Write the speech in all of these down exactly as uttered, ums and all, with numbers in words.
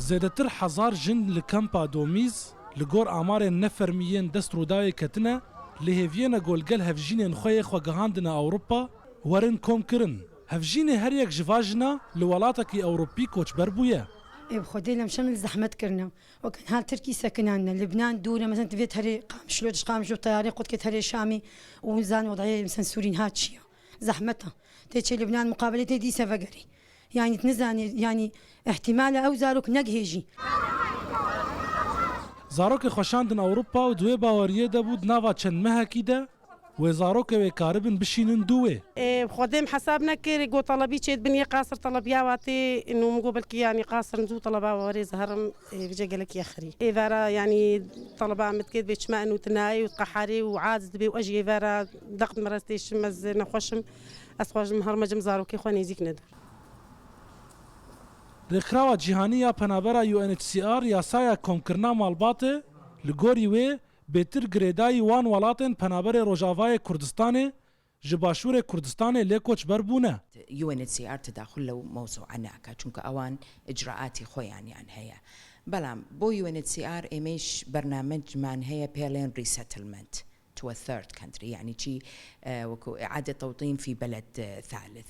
Zêdetir hezar jin li kampa Domîz li gor amarên nefermî yên dest Rûdawê ketine, lê hêviyê ne ku li gel hevjînên xwe yê xwe gihandine Ewropa, werin komkirin. Hevjînê her yek ji va jina li welatekî Ewropî koçber bûye. Ê bi Xwedê lem şem li zehmet kirine. Wek niha Tirkî sekinandine. Libnan dûr e, mesela divêt herê Qamişlo, dij Qamişlo teyarê qut ket herê Şamî û zan wedayê mesela Sûrî niha çi ye. Zehmet e. Tê çê Libnan muqabelê tê dîse vegerî. Yani tu nizanî, yani ihtimal e ew zarok negihêjî. Zarokê xwe şandin Ewropa û di wê baweriyê de bû di nava çend mehekî de wê zarokê wê karibin bişînin dû wê. Ê, Xwedê em hesab nekir, got telebî çê dibin yê qasir telebiya watê, û min got belkî yani qasir zû teleba warê ziherim, ê, vêce gelek yexirî. Ê vera yani teleba min dikê dibê çima û tinayê û qeherê û aciz dibê û ez jî ê vera deq mirestê şim ez nexweşim. Ez xwajim hermecim zarokê xwe nêzîk nedim. Rêkxirawa Cîhanî ya Penabera U N H C R yasaya komkirina malbatê li gorî wê bêtir girêdayî wan welatên penaberê Rojavayê Kurdistanê ji Başûrê Kurdistanê lê koçber bûne. U N H C R tedaxul lew mewzûa nake, çunke ewan icraatî xwe yan yan heye. Belam bo U N H C R êmêş bernamecman heye pêlên resettlement to a third country, yani çî, e, wekû i'ade tewtîn fî beled, e, thalith.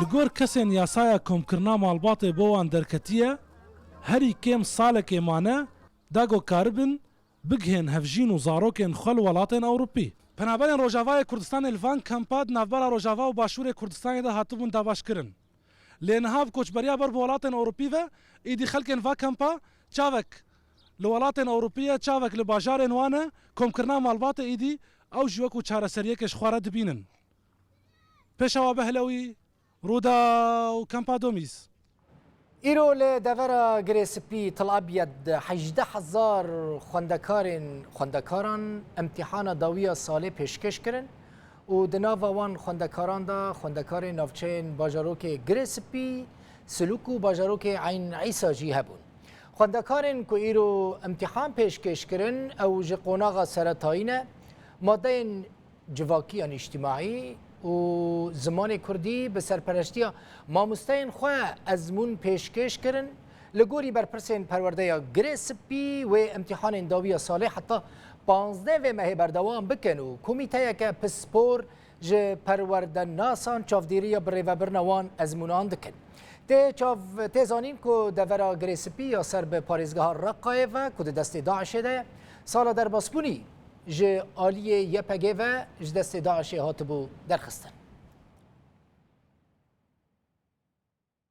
Li gor kesên yasaya komkirina malbatê bo wan derketiye, herî kêm salekê mane, da ku karibin bigihên hevjîn û zarokên xwe li welatên Ewropî. Penaberên Rojavayê Kurdistanê li van kampa di navbera Rojava û Başûrê Kurdistanê de hatibûn dabeşkirin. Lê niha bi koçberiya ber bi welatên Ewropî ve, îdî xelkên va kampa çavek li welatên Ewropî ye, çavek li bajarên wan e, komkirina malbatê îdî ew jî wekû çareseriyekê ji xwe re dibînin. Pêşewa Behlewî, Rûdaw, Kampa Domîz. Îro li devera Girê Spî Til Ebyed hejdeh hezar xwendekarên, xwendekaran emtîhana dawiya salê pêşkêş kirin û di nava wan xwendekaran de xwendekarên navçeyên bajarokê Girê Spî, Silûk û bajarokê Eyn Îsa jî hebûn. Xwendekarên ku îro emtîhan pêşkêş kirin, ew ji qonaxa seretayî ne, madeyên civakî yan îctimaî û zimanê kurdî bi serpereştiya mamosteyên xwe ezmûn pêşkêş kirin. Li gorî berpirsên perwerdeya Girê Spî wê imtîhanên dawiya salê heta panzdeh vê mehê berdewam bikin û komîteyeke pispor ji perwerdenasan çavdêriya birêvebirina wan ezmûnan dikin. Tê çav-, tê zanîn ku devera Girê Spî ya ser bi parêzgeha Reqayê ve ku di destê DAIŞê de ye, sala derbasbûnî ji aliyê Y P G ve ji destê DAIŞê hatibû derxistin.